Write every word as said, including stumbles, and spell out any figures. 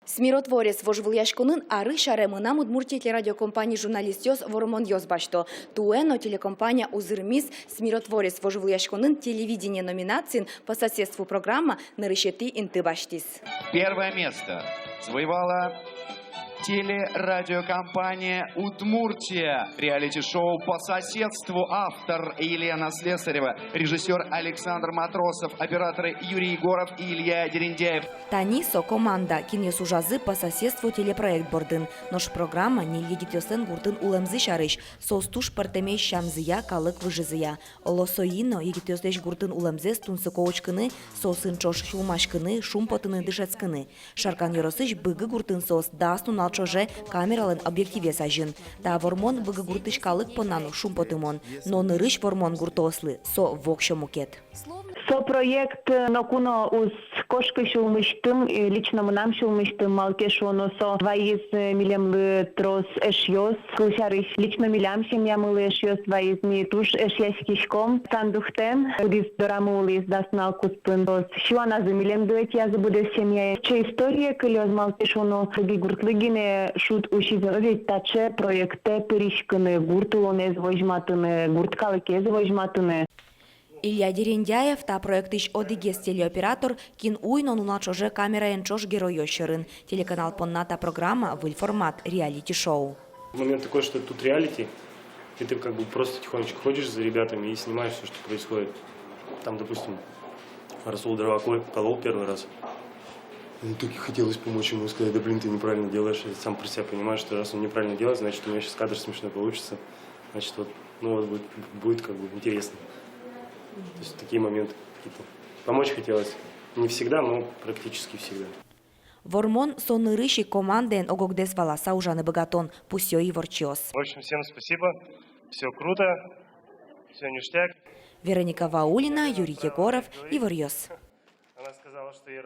«СМИротворец» вожвылъяськонын арысь аре «Мынам Удмуртие» телерадиокомпаниысь журналистъёс вормонъёс басьто. Туэ но телекомпания узырмиз «СМИротворец» вожвылъяськонын «Телевидение» номинациын «По соседству» программа нырысетӥ инты басьтӥз. Первое место завоевала телерадиокомпания «Удмуртия». Реалити-шоу «По соседству». Автор Елена Слесарева, режиссёр Александр Матросов, операторы Юрий Егоров и Илья Дерендяев. Тани со команда, кинъёс ужазы «По соседству» телепроект бордын. Нош программа ньыль егитъёслэн гуртын улэмзы сярысь, соос туж пӧртэмесь сямзыя, калык выжызыя. Оло, соин но егитъёслэсь гуртын улэмзэс тунсыко учкыны, соосын ӵош сюлмаськыны, шумпотыны, дышетскыны. Шаркан ёросысь Быгы гуртын соос дас нунал ӵоже камералэн объективез азьын. Та вормон Быгы гуртысь калык понна но шумпотымон, но нырысь вормон гуртоослы со воксё мукет. Со проект, э, ноку но уз кошкы сюлмысьтым, э, лично мынам сюлмысьтым, малы ке шуоно, со вайиз, э, милемлы трос эшъёс, кылсярысь, лично милям семьямылы эшъёс вайиз, ми туж эшъяськиськом. Сандуктэн, кудӥз дорамы улӥз дас нунал куспын, соос сюаназы милемды ӧтьязы быдэс семьяен. Сыӵе историе кылёз, малы ке шуоно, Быгы гуртлы гинэ шуд усиз, ведь таӵе проектэ пыриськыны, гурт улонэз возьматыны, гурт калыкез возьматыны. Илья Дерендяев, та проектысь одӥгез телеоператор, кин уй но нунал ӵоже камераен ӵош геройёс сьӧрын. Телеканал понна та программа — выль формат, реалити-шоу. Момент такой, что тут реалити, и ты как бы просто тихонечко ходишь за ребятами и снимаешь всё, что происходит. Там, допустим, Расул дрова кол-, колол первый раз. Ну, так и хотелось помочь ему и сказать: «Да блин, ты неправильно делаешь». Я сам про себя понимаю, что раз он неправильно делает, значит, у меня сейчас кадр смешной получится. Значит, вот, ну, вот будет, будет как бы интересно. То есть такие моменты какие-то. Помочь хотелось. Не всегда, но практически всегда. Вормон — со нырысь ик командаен ог-огдэс валаса ужаны быгатон, пусйо иворчиос. В общем, всем спасибо. Всё круто. Всё ништяк. Вероника Ваулина, Юрий Егоров, «Иворъёс». Она сказала, что я